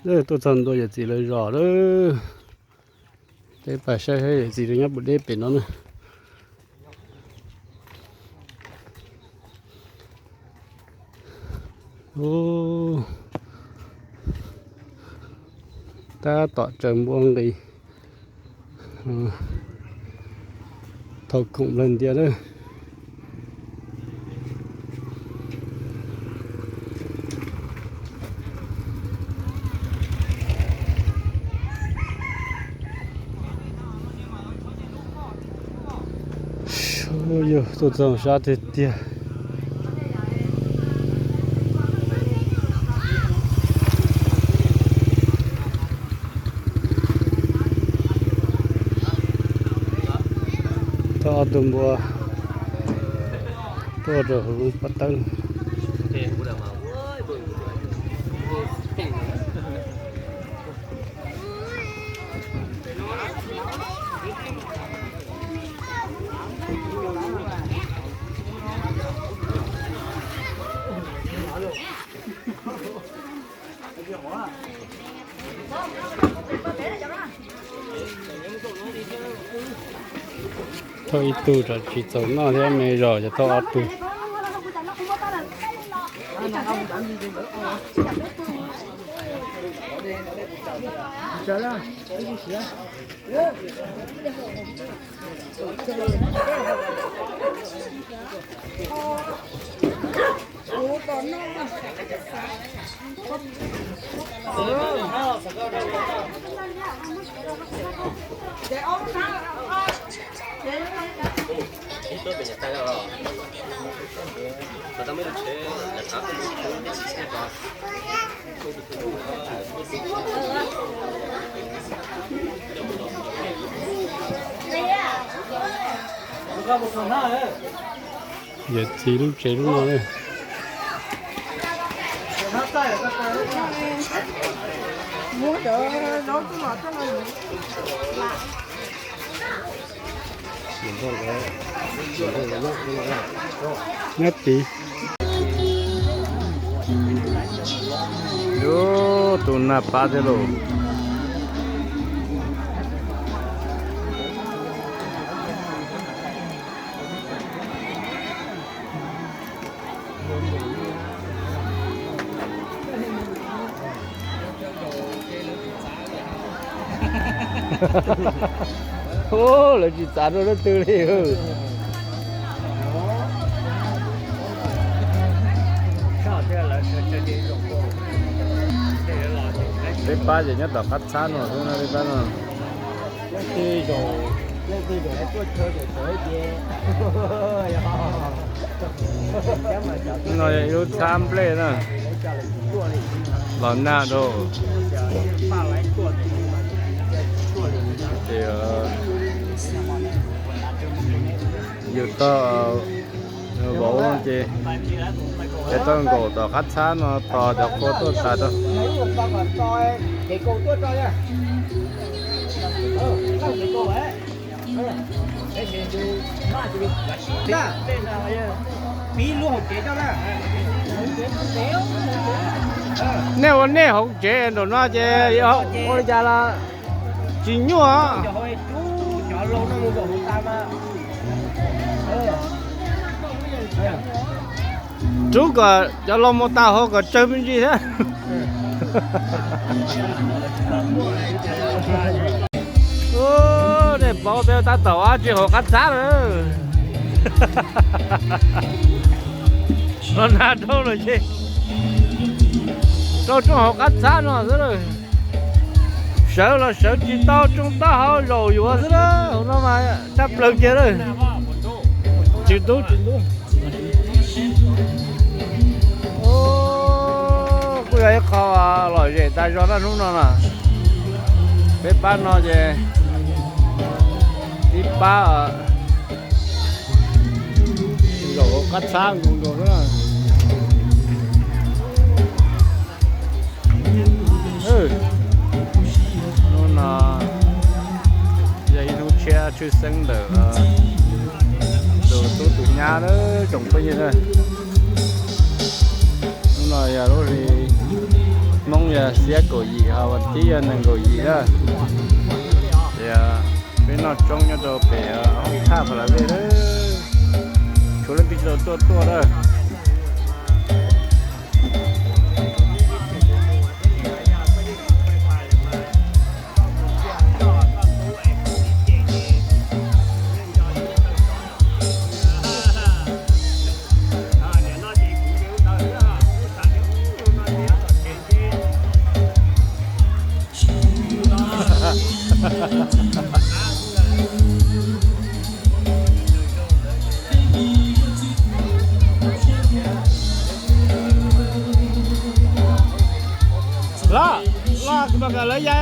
Tuaj txog ntua yawm txiv lawv zos lawm. Peb pais saib saib yawm txiv lawv nyob puas deb pem no na. Tab tom tsaws npua nqis, thauj khoom nplawg ntias na. Yog tuaj txog sab tiag tiag. Thauj ob tug npua tuaj rau hauv lub pob tawb. Thauj ib tug rau tsis txaus noj thiab me zos ces thauj ob tug. Yawm txiv lub tsev lub no. Nyob tid. Yus tus nag pab thiab lauj. Lawv tsis txav rau leej twg li. Peb pab ces nyob tom qab txhab no xwb na, peb pab no. No yog ib lub txhab nplej na, los nag rau. Yus tau vauv ces, ces tau nkaum tom qab txhab no tos cov qhua tuaj tas rau. Nej ua nej hauv tsev nraum no ces ua li cas los tsis nyuaj. Rub kom cov laus mus tas hauv kom tsawg me ntsis thiab. Nej paub peb tab tom ua dab tsi hauv qab txhab lawm. Los nag rau lawm ces rau rooj hauv qab txhab no xwb lawm. Sawv los sawv tsis tau, rooj taub hau zaum yuav xwb na, hauv no mas tshaj plaws kiag lawm. Tsis ntub, tsis ntub. Kuj yog ib qho lom zem tas zog na hnub no na. Peb pab no ces ib pab zaum hauv qab txhab nkaus nkaus xwb na. Hnub no yog ib hnub tshiab tshwj xeeb ntawm tus tub tus nyab na, tsoom phooj ywg na. Hnub no yog lub hli Hmoob yog xiab kaum yim, ho vas thib yog nees nkaum yim na. Ces peb noj tsoob nyob rau pem hoob thaj Pha La Vej lawm. Tshuav leej twg tsis tau tuaj tuaj na. Los, los kuv mam kom lawv ya.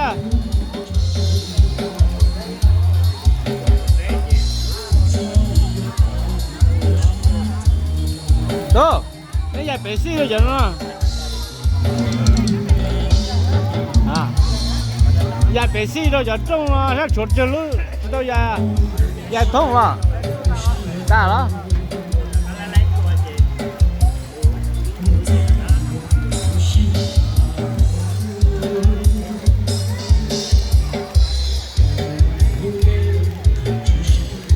Tus, neb yaim pem xij rau cov no. Yaim pem xij rau cov rooj no, sab tshuav tsawg lub tsis tau ya. Yaim thooj los, tas los.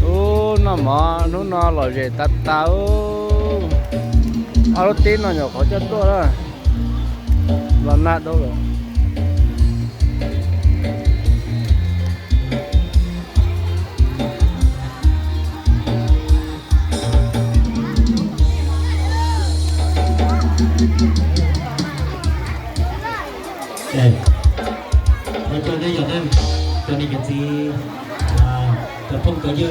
Ub, noj mov hnub no lom zem tas tas. Ob lub teb no nyuam qhuav coj tuaj na, los nag dhau lawm. Thov cov nej yog nej, cov niam cov txiv, cov phooj cov ywg,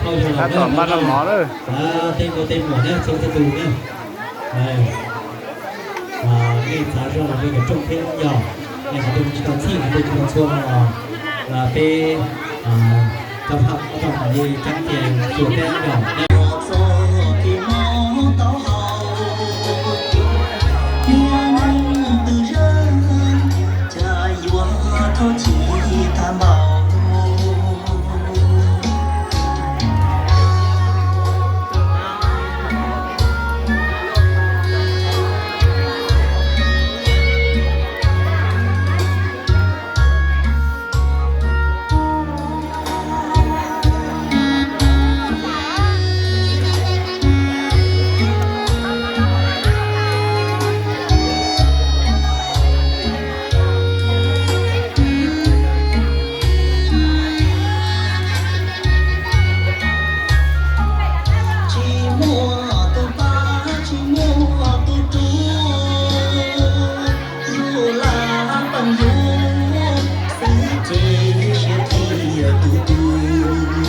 hauj yog laus, tej nkauj tej muam na, txhua txhua tus na. Nej txav zog los rau cov rooj thiab yog, nej hais tias tsis tau txhij, hais tias tsis tau txhua no los peb cov phooj cov ywg cab tias txhua thiab yog. Tsis muaj tus pab, tsis muaj tus rub, yus lam pab yus xwb ces siab tiag tus twg.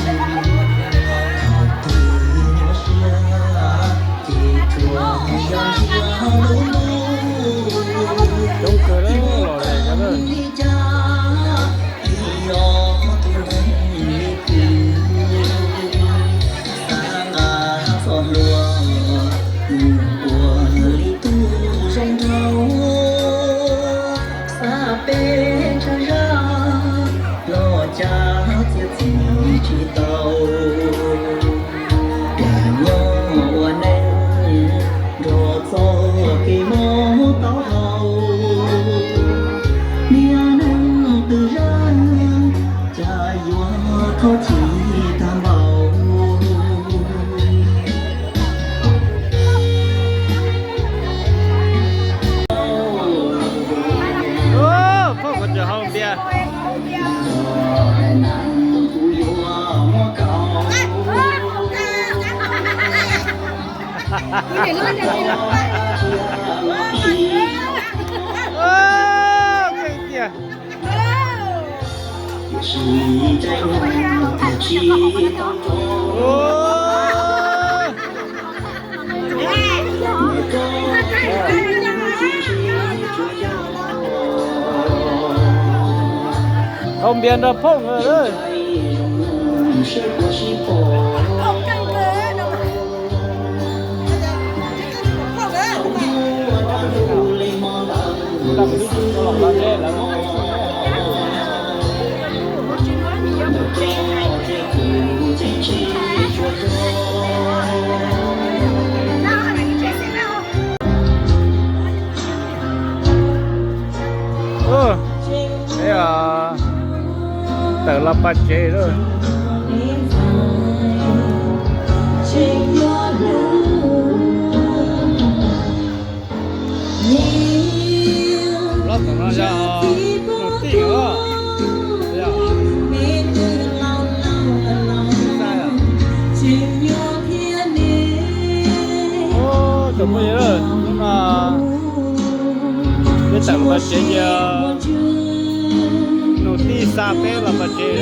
Tus twg nyuaj siab ces tsuas yog ntsia lub lub. Coob kawg li, los lawm li cas, ib yog tus neeg li kwv, xav nqa txoj hlua mus ua li tub zoo nraug, xav peb tshav zaj los cas txiav txim tsis tau. Cas nyob ua neej nrog txoj kev mob taub hau, niag neeg twg zaj cas yuav thov txim tag npaum. Phauj, kuv tseem hau npias. Hau npias nrog phauj nkawd lawm. Peb tawm los pab tsev lawm. Los tom no yog Nus Tij os. Tsoom phooj ywg, hnub no peb tawm los pab tsev ces Nus Tij xa peb los pab tsev.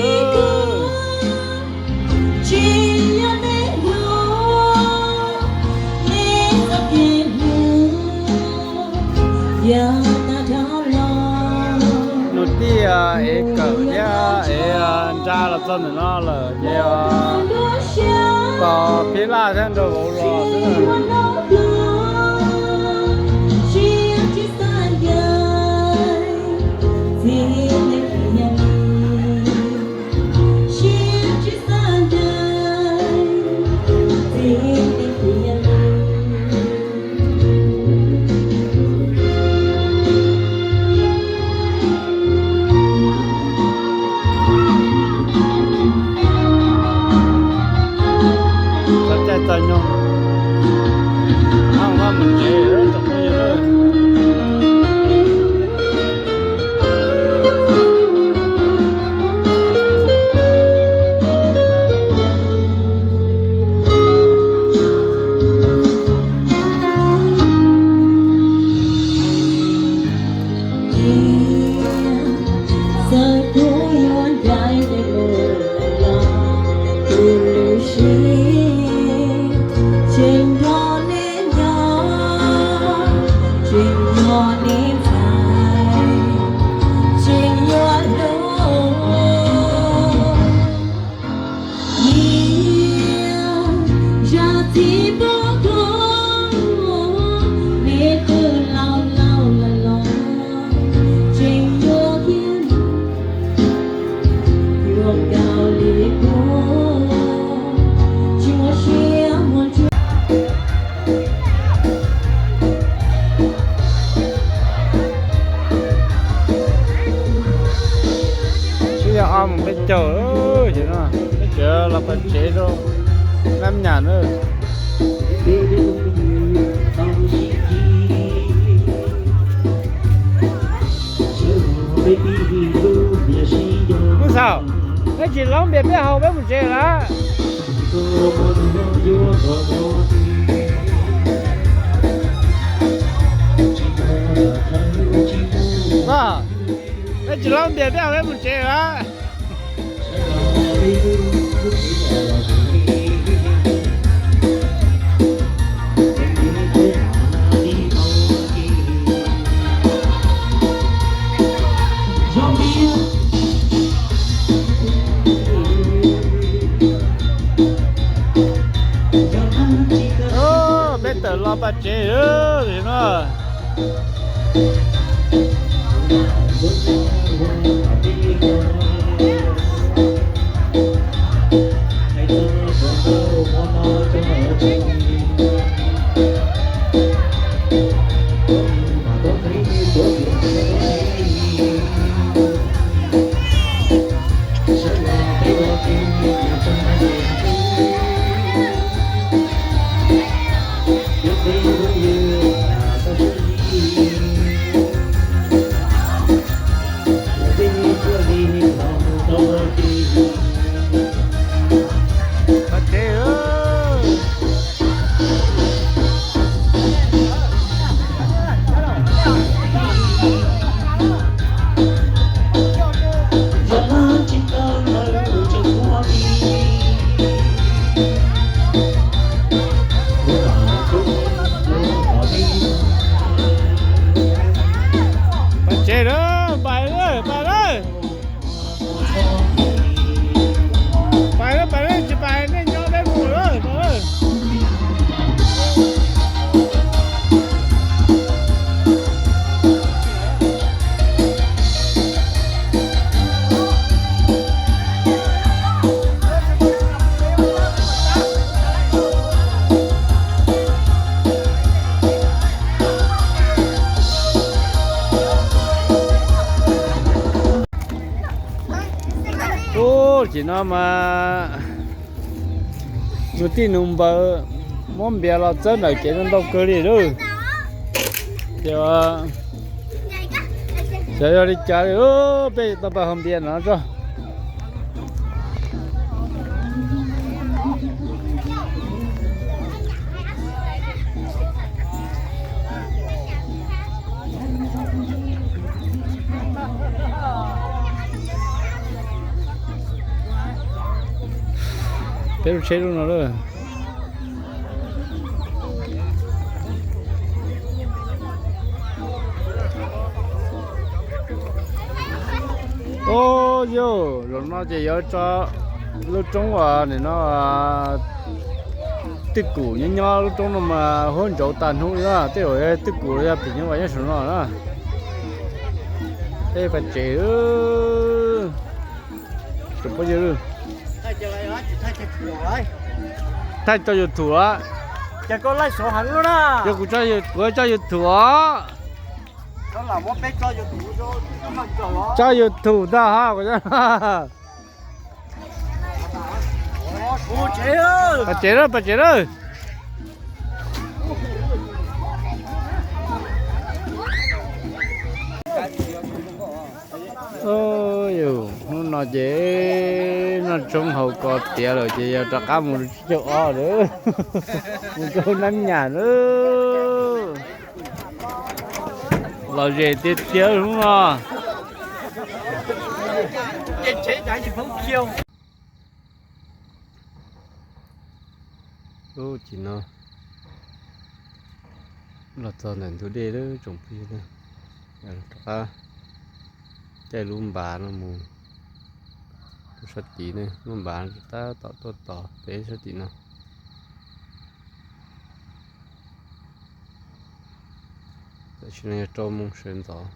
Nus Tij ev kawm thiab ev nra los txog ntawm no lawm ces tos Phib Laj thiab nrog vauv los xwb. Txog caij txog nyoog, mus vaj mus tsev. Twb yog ob moos peb caug lawm, peb tsev los pab tsev rau nab nyam na. Kuv xav, neb tsis laub npias peb haus peb mus tsev lawm. Neb tsis laub npias peb haus peb mus tsev lawm. Peb tawm los pab tsev lawm no. Ub, tam sim no mas nus tij nus npawg muab npias los txawb ntawm kev ntau kawg li lauj. Ces xyov yog li cas li, peb tau pais haus npias no tso. Peb lub tsheb lub no lawm. Ub, yog zaum no ces yuav tso lub roob uas nim no twj kum nyob nyob lub roob no mas huab ntsauv tag hnub li na, tej zaum twj kum los yog phim nyuj vais nyob saum no na. Peb pais tsev. Thaij tso YouTube os. Ces kuv tso YouTube os. Tso YouTube tag ha. Pais tsev lawm, pais tsev lawm. Hnub no ces noj tshoob haus kos tiav lawm ces yog rov qab mus caug ob lawm, mus rau Nab Nyas lawm. Lom zem tiag tiag hnub no. Ub, tam sim no los txog ntawm ntug dej lawm tsoom phooj ywg na. Rov qab caij lub npav no mus rau sab tid ne, lub npav tab tom tuaj tos peb sab tim no. Tam sim no yog rau moos sawv ntxov.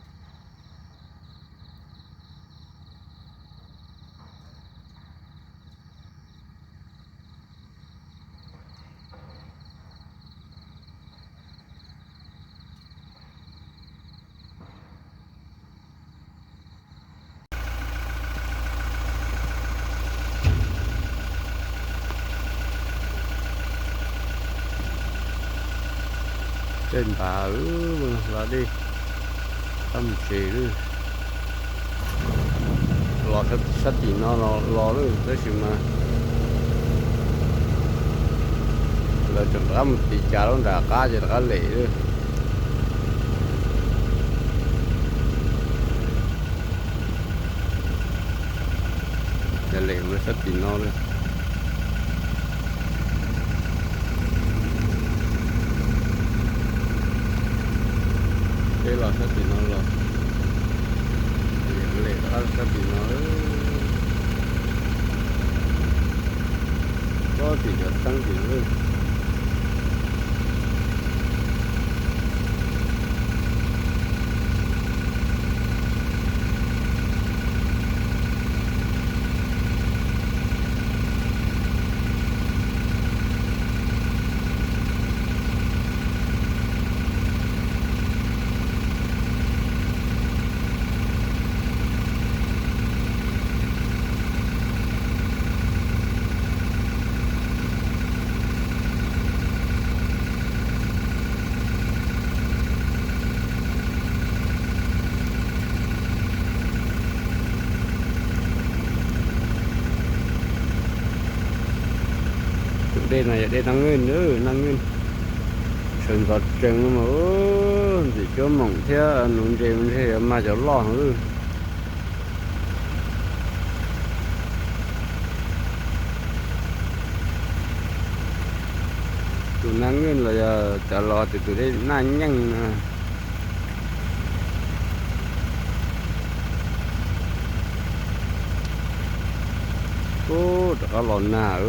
Caij npav los dej, qab mus tsev lawm. Los sab tim no los lawm tab sis mas lawv tseem rov qab mus tiv cas lub nram qab ces rov qab lem lawm. Ces lem mus sab tim no lawm. Peb los sab tim no los, lem rov qab sab tim no. Pob tim cov teeb tim no. Tus dej no yog dej Naj Nkeej, Naj Nkeej sawv ntxov tsees mas ntxim cuab moom thiab nuv ntses ntshe yuav mag cov loj heev lawm. Tus Naj Nkeej los yog cov laus tias tus dej Naj Nkeej no. Ub, rov qab los nag,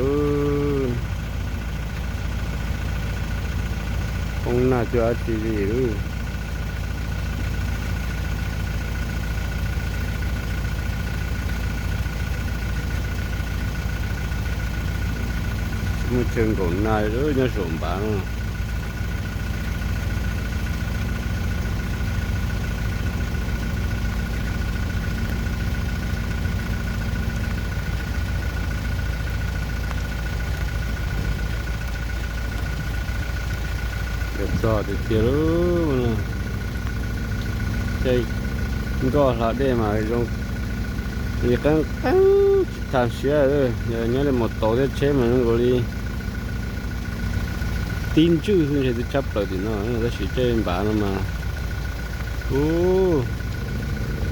poob nag cuag dab tsi li. Muaj chaw nkaum nag nyob saum npav no. Zog tiag tiag lauj. Caij nkoj hla dej mas zoo li qeeb qeeb tsis tag siab. Yog nyob li mus tau thiab tsheb mas zoo nkaus li tib ntswj xwb ntshe twb tshab plaws tim no, tab sis caij npam no mas ub,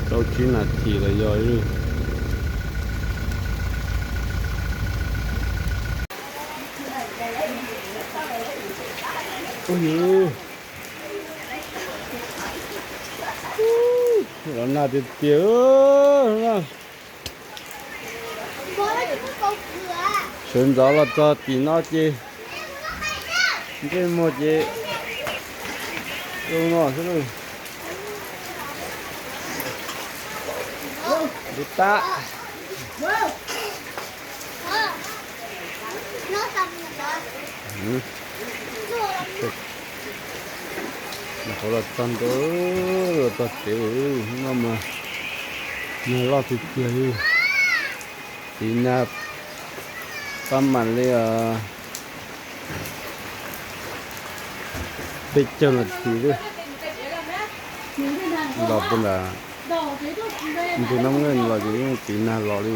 rau tsib nas this los yog li. Los nag tiag tiag. Sawv ntxov los txog tim no ces ntsej muag ces zoo no xwb lauj. Nti tab. Qhov los txog ntua, los txog tsev no mas nag loj tiag tiag li. Tiv nag pab mam li peb caug nas this xwb. Los puag nram ntug Nab Nqeej los ces yeej tiv nag los li.